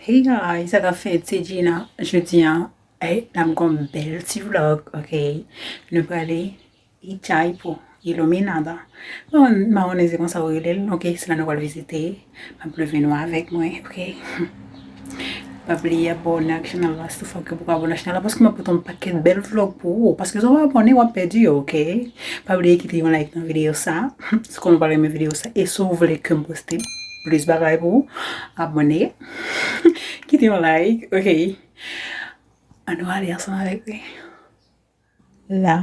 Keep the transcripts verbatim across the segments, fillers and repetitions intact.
Hey guys, sa k ap fèt, se Gina. Jodi a, hey, n ap gon bèl ti vlog, ok? Nou prale Itaipu, Iluminada. Bon, m pa konnen se konsa yo rele l, ok? Se la nou pral vizite. M ap leve nou avèk mwen, ok? Pa bliye abòne ak chanèl la, si w fòk ou poko abòne ak chanèl la, paske m ap pote yon pakèt bèl vlog pou ou. Paske si w pa abòne, w ap pèdi yo, ok? Pa bliye kite yon like nan videyo sa, si w konnen w pral renmen videyo sa, e si w vle ke m poste plis bagay pou ou, abòne, kite yon like, ok? Ann nou ale ansanm avèk mwen. La,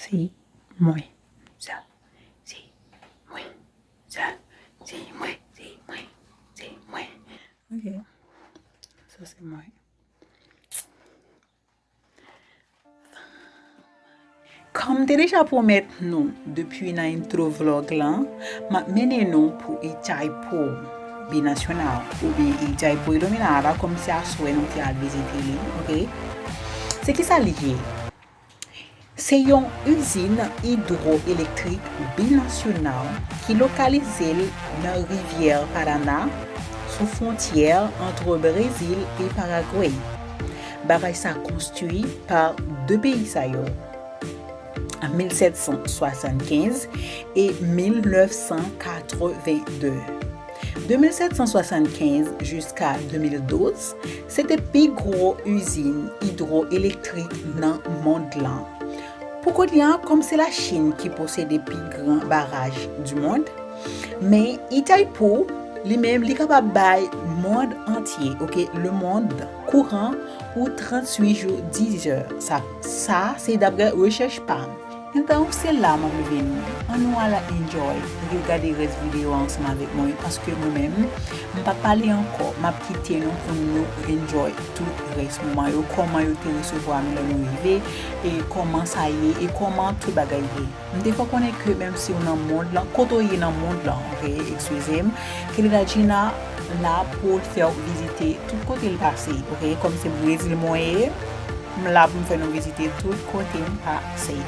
se mwen. Sa, se mwen. Sa, se mwen, se mwen, se mwen. Ok. Sa, se mwen. Kòm m te deja pwomèt nou depi nan intro vlog lan, m ap mennen nou pou Itaipu Binacional, oubyen Itaipu Iluminada, kòmsi aswè nou te al vizite li, ok? Se kisa li ye? Se yon izin idwoelektrik binasyonal ki lokalize l nan rivyè Parana, sou fwontyè ant Brezil e Paragwe. Bagay sa konstwi pa de peyi sa yo an mil sèt san swasannkenz e mil nèf san katrevenndde. De mil sèt san swasannkenz jiska de mil douz, se te pi gwo izin idwoelektrik nan mond lan. Pou kounye a, kòm se Lachin ki posede pi gran baraj di mond, men Itaipu, li menm, li kapab bay mond antye, ok, le monde, kouran pou tranntuit jou, diz è. Sa, sa se daprè rechèch pa m. Gentan, se la m ap leve nou. Ann nou al enjoy, regade rès videyo a ansanm avèk mwen, paske mwen menm, m p ap pale ankò. M ap kite nou pou nou enjoy tout rès moman yo, kòman yo te resevwa nou lè nou rive, e kòman sa ye, e kòman tout bagay ye. M te fè w konnen ke menm si w nan mond lan, kote w ye nan mond lan, ok, eskize m, Querida Gina la pou l fè w vizite tout kote l pase, ok, kòm se Brezil mwen ye, m la pou m fè nou vizite tout kote m pase.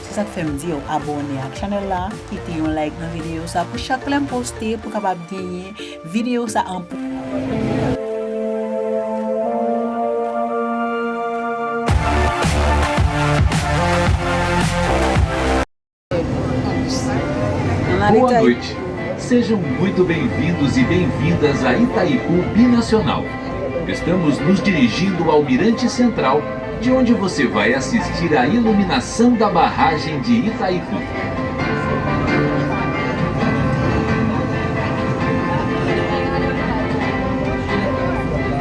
Se sa k fè m di w abòne ak chanèl la, kite yon like nan videyo sa pou chak lè m poste pou kapab genyen videyo sa an Boa noite. Sejam muito bem-vindos e bem-vindas a Itaipu Binacional. Estamos nos dirigindo ao Mirante Central, de onde você vai assistir a iluminação da barragem de Itaipu.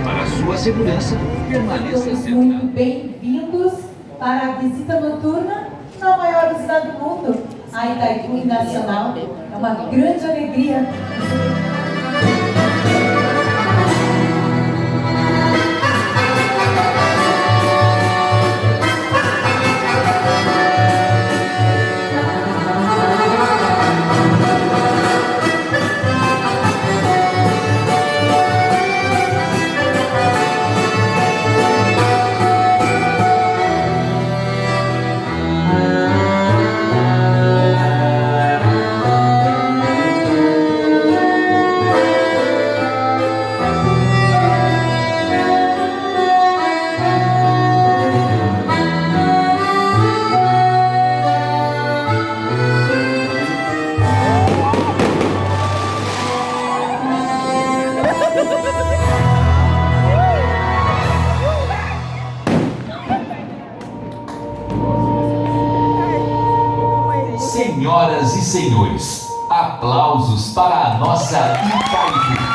Para sua segurança, permaneça sentado. Muito bem-vindos para a visita noturna na maior cidade do mundo, a Itaipu Nacional. É uma grande alegria. Senhoras e senhores, aplausos para a nossa Itaipu.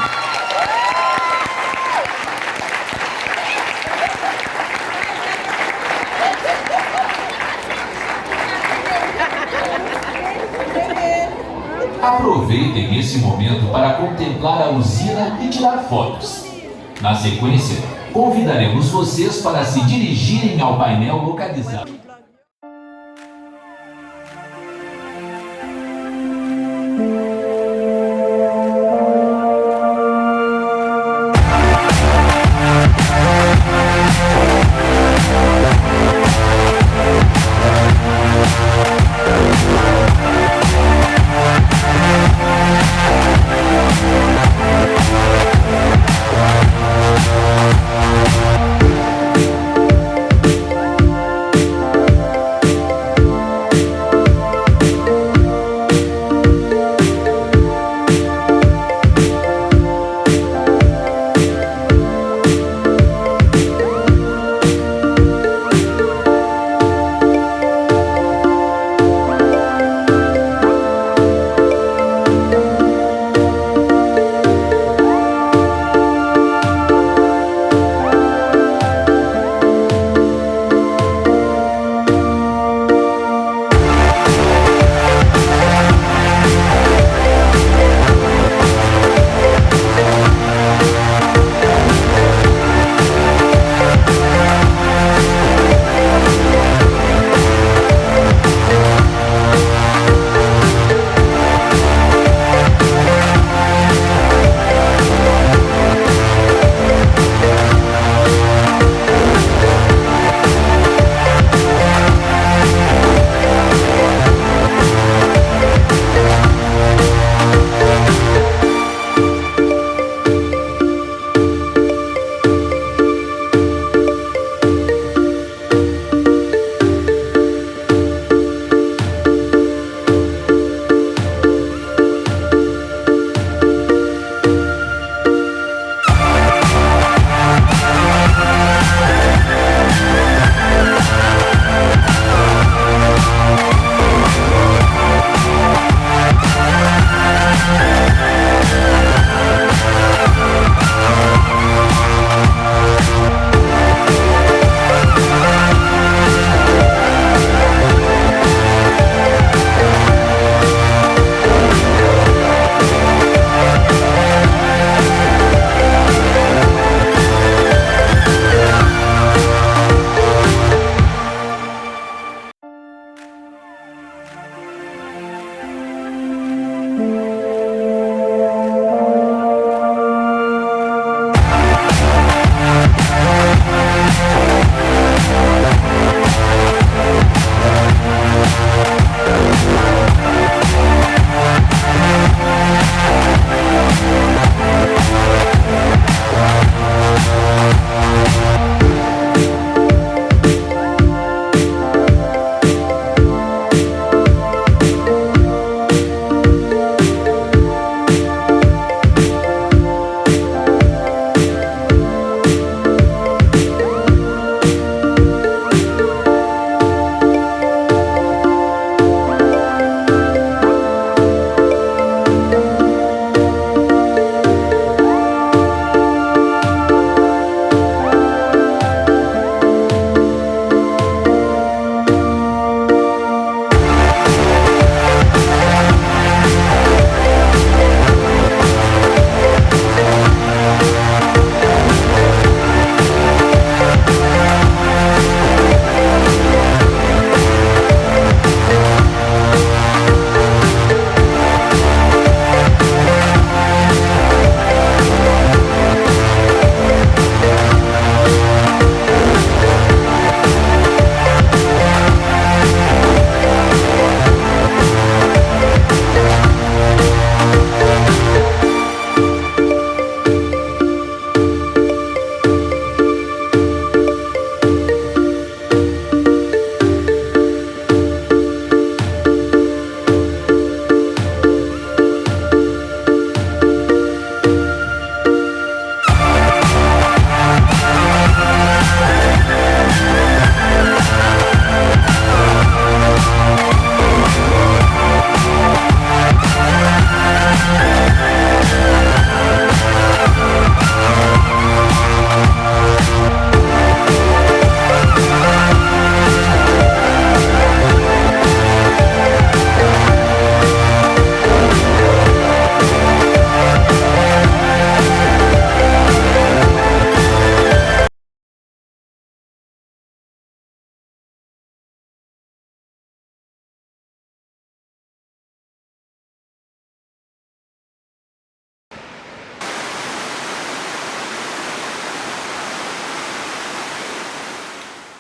Aproveitem esse momento para contemplar a usina e tirar fotos. Na sequência, convidaremos vocês para se dirigirem ao painel localizado.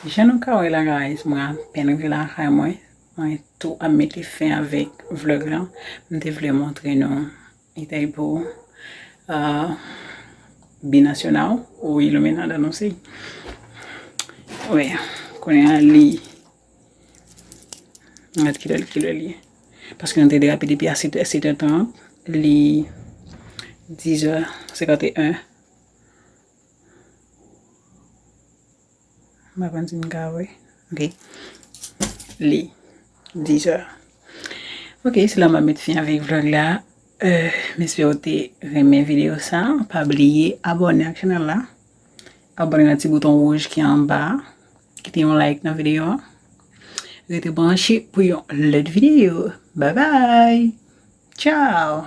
Jan nou ka wè la, guys, mwen apèn rive lakay mwen. Mwen tou ap mete fen avèk vlog lan. M te vle montre nou Itay pou uh, binasyonal ou iluminada, nou se. Wè, kounye a li. Mwen gade kilè kilè li ye. Paske nou te derape depi a sèt è, sèt è trant. Li dizè senkant e en. M pa konn si m ka wè. Ok. Li dizè. Ok, se la m ap met fen avèk vlog la. Euh, m espere w te renmen videyo sa. Pa bliye abòne ak chanèl la. Abòne nan ti bouton wouj ki anba. Kite yon like nan videyo a. Rete branche pou yon lòt videyo. Bye bye. Ciao.